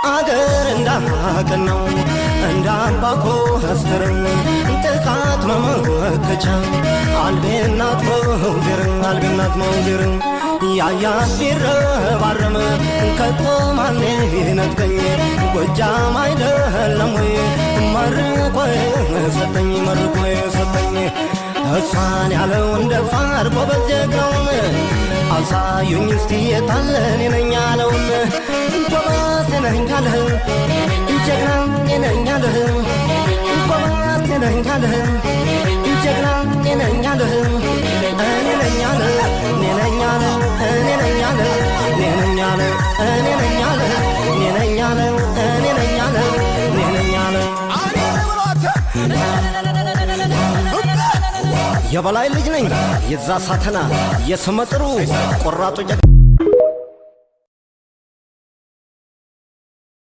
አገር እንዳቀናው እንደ አባ ኮስተር ጥቃት መመከቻ አልቤናት መውዜር፣ አልቤናት መውዜር። ያያት ቢረባረም ከቶ ማን ነጥቀኝ? ጎጃም አይደለም ወይ መርቆ ሰጠኝ፣ መርቆ ሰጠኝ። እሷን ያለው እንደ ፋር ጎበዝ ጀግናውን አሳዩኝ እስቲ የታለ እኔ ነኝ ያለውን። ጎበዝ ነኝ አለህ፣ ጀግና ነኝ አለህ፣ ጎበዝ ነኝ አለህ፣ ጀግና ነኝ አለህ፣ እኔ ነኝ አለ፣ እኔ ነኝ አለ፣ እኔ ነኝ አለ፣ እኔ ነኝ አለ፣ እኔ ነኝ አለ፣ እኔ ነኝ አለ፣ እኔ ነኝ አለ፣ እኔ ነኝ አለ። የበላይ ልጅ ነኝ የዛ ሳተና የስመጥሩ ቆራጡ።